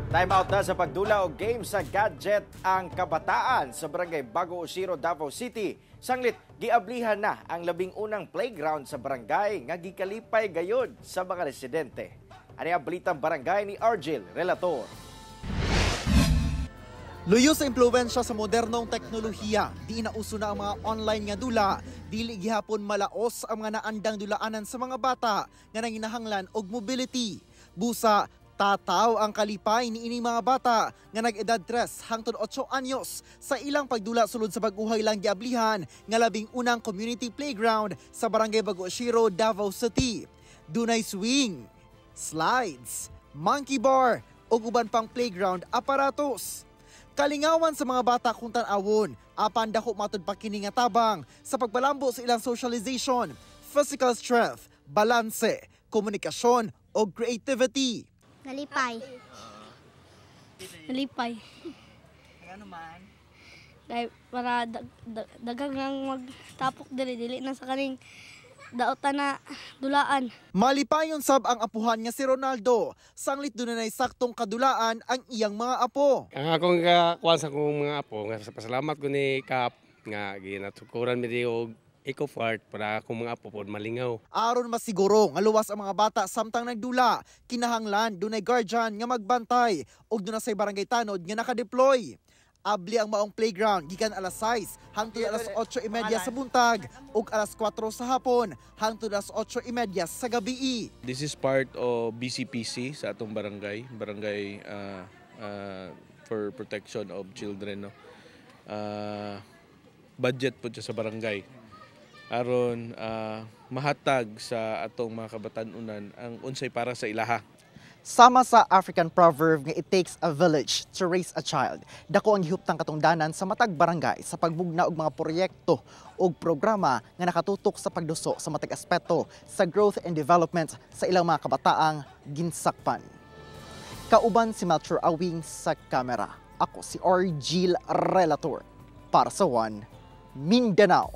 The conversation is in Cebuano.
Time out na sa pagdula og game sa gadget ang kabataan sa Barangay Bago Oshiro, Davao City. Sanglit, giablihan na ang 11 na playground sa barangay nga gikalipay gayod sa mga residente. Ani ang Balitang Barangay ni Argel Relator. Luyo sa impluwensya sa modernong teknolohiya, di na uso na ang mga online nga dula, dili gihapon malaos ang mga naandang dulaanan sa mga bata nga nanginahanglan og mobility. Busa, tataw ang kalipay ni ining mga bata nga nag-edad 3 hangtod 8 anyos sa ilang pagdula sulod sa bag-ohay lang giablihan nga 11 na community playground sa Barangay Bago Oshiro, Davao City. Dunay swing, slides, monkey bar, ug uban pang playground aparatos. Kalingawan sa mga bata kung tan-awon, apan dako matud pa kini nga tabang sa pagpalambo sa ilang socialization, physical strength, balanse, komunikasyon o creativity. Nalipay. Nalipay. Ano man? Dahil para daghang ang magtapok diri, dili na sa kaning daotan na dulaan. Malipayon sab ang apuhan nga si Ronaldo. Sanglit dunay saktong kadulaan ang iyang mga apo. Ang akong kakuan sa akong mga apo, nga sa pasalamat ko ni Kap nga ginatukuran mi di og eco park para akong mga apo pod malingaw. Aron masiguro nga luwas ang mga bata samtang nagdula, kinahanglan dunay guardian nga magbantay ug dunay say barangay tanod nga naka-deploy. Abli ang maong playground gikan alas 6 hangtod alas 8:30 sa buntag ug alas 4 sa hapon hangtod alas 8:30 sa gabii. This is part of BCPC sa atong barangay, barangay for protection of children, no. Budget po siya sa barangay. Aron mahatag sa atong mga kabatanunan ang unsay para sa ilaha. Sama sa African proverb nga "It takes a village to raise a child," dako ang gihuptang katungdanan sa matag barangay sa pagbugna og mga proyekto ug programa nga nakatutok sa pagduso sa matag aspeto sa growth and development sa ilang mga kabataang ginsakpan. Kauban si Melchor Awing sa kamera. Ako si Argil Relator para sa One Mindanao.